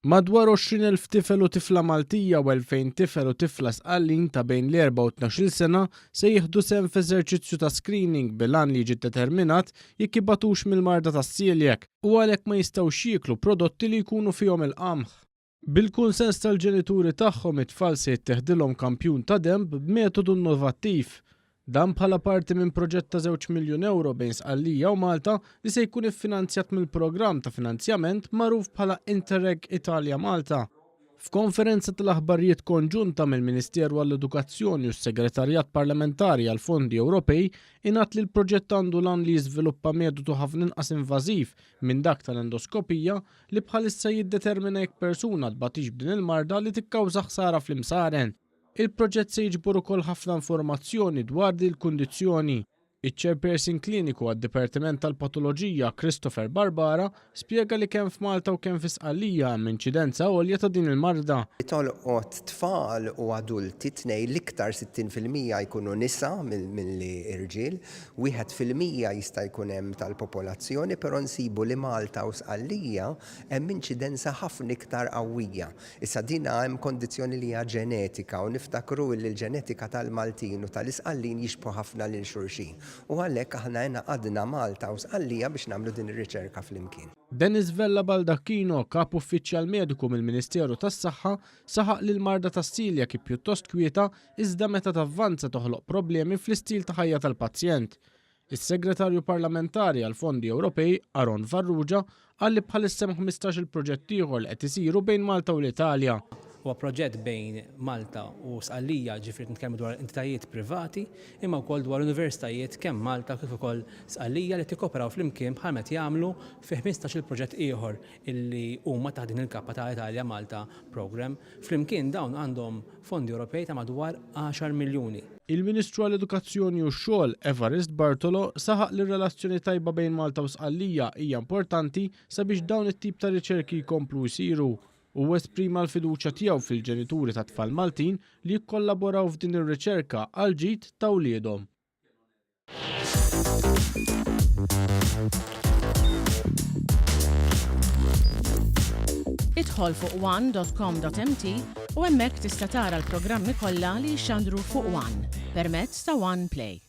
Madwar 20,000 tifel u tifla Maltija u 2,000 tifel u tifla Sqallin ta' bejn l-erba' u t-tnax-il sena se jieħdu sehem f'eżerċizzju ta' screening bil-għan li jiġi ddeterminat jekk ibatux mill-marda tas-celiac u għalhekk ma jistgħux jieklu prodotti li jkunu fihom il-qamħ. Bil-kunsens tal-ġenituri tagħhom it-tfal se jitteħdilhom kampjun ta' denb b'metodu innovattiv. Dan bħala parti minn proġett ta' żewġ miljun ewro bejn Sqallija u Malta li se jkun iffinanzjat mill-programm ta' finanzjament magħruf bħala Interreg Italia Malta. F'konferenza tal-aħbarijiet konġunta mill-Ministeru għall-Edukazzjoni u s-Segretarjat Parlamentari għall-Fondi Ewropej ingħad li l-proġett għandu l-għan li jiżviluppa metodu ħafna inqas invażiv minn dak tal-endoskopija li bħalissa jiddetermina jekk persuna tbatix b'din il-marda li tikkawża ħsara fl-imsaren. Il-proġett se jiġbor ukoll ħafna informazzjoni dwar din il-kundizzjoni. Iċ-Chairperson Kliniku għad-Dipartiment tal-Patoloġija Christopher Barbara spjega li kemm f'Malta u kemm fi Sqallija hemm inċidenza għolja ta' din il-marda. Tolqot tfal u adulti tnejn, l-iktar 60% jkunu nisa milli irġiel, 1% jista' jkun hemm tal-popolazzjoni, però nsibu li Malta u Sqallija hemm inċidenza ħafna iktar qawwija. Issa din hemm kondizzjoni li hija ġenetika u niftakru illi l-ġenetika tal-Maltin u tal-Isqallin jixbħu ħafna lil xulxin. U għalhekk aħna ingħaqadna Malta u Sqallija biex nagħmlu din ir-riċerka flimkien. Dennis Vella Baldacchino, Kap Uffiċjal Mediku mill-Ministeru tas-Saħħa, saħaq li l-marda tas-celiac hi pjuttost kwieta iżda meta tavvanza toħloq problemi fl-istil ta' ħajja tal-pazjent. Is-Segretarju Parlamentari għall-Fondi Ewropej, Aaron Farrugia, qal li bħalissa hemm 15-il proġett ieħor li qed isiru bejn Malta u l-Italja. Huwa proġett bejn Malta u Sqallija, ġifieri qed nitkellmu dwar entitajiet privati, imma wkoll dwar universitajiet kemm Malta kif ukoll Sqallija li qed jikkoperaw flimkien bħalma qed jagħmlu fi 15-il proġett ieħor illi huma taħt din il-kappa ta' Italia Malta Programme. Flimkien dawn għandhom fondi Ewropej ta' madwar għaxar miljuni. Il-Ministru għall-Edukazzjoni u x-Xogħol, Evarist Bartolo, saħaq li r-relazzjoni tajba bejn Malta u Sqallija hija importanti sabiex dawn it-tip ta' riċerki jkomplu jsiru. Huwa esprima l-fiduċja tiegħu fil-ġenituri tat-tfal Maltin li jikkollaboraw f'din ir-riċerka għall-ġid ta' wliedhom. Idħol fuq one.com.mt u hemmhekk tista' tara l-programmi kollha li jixxandru fuq One permezz ta' One Play.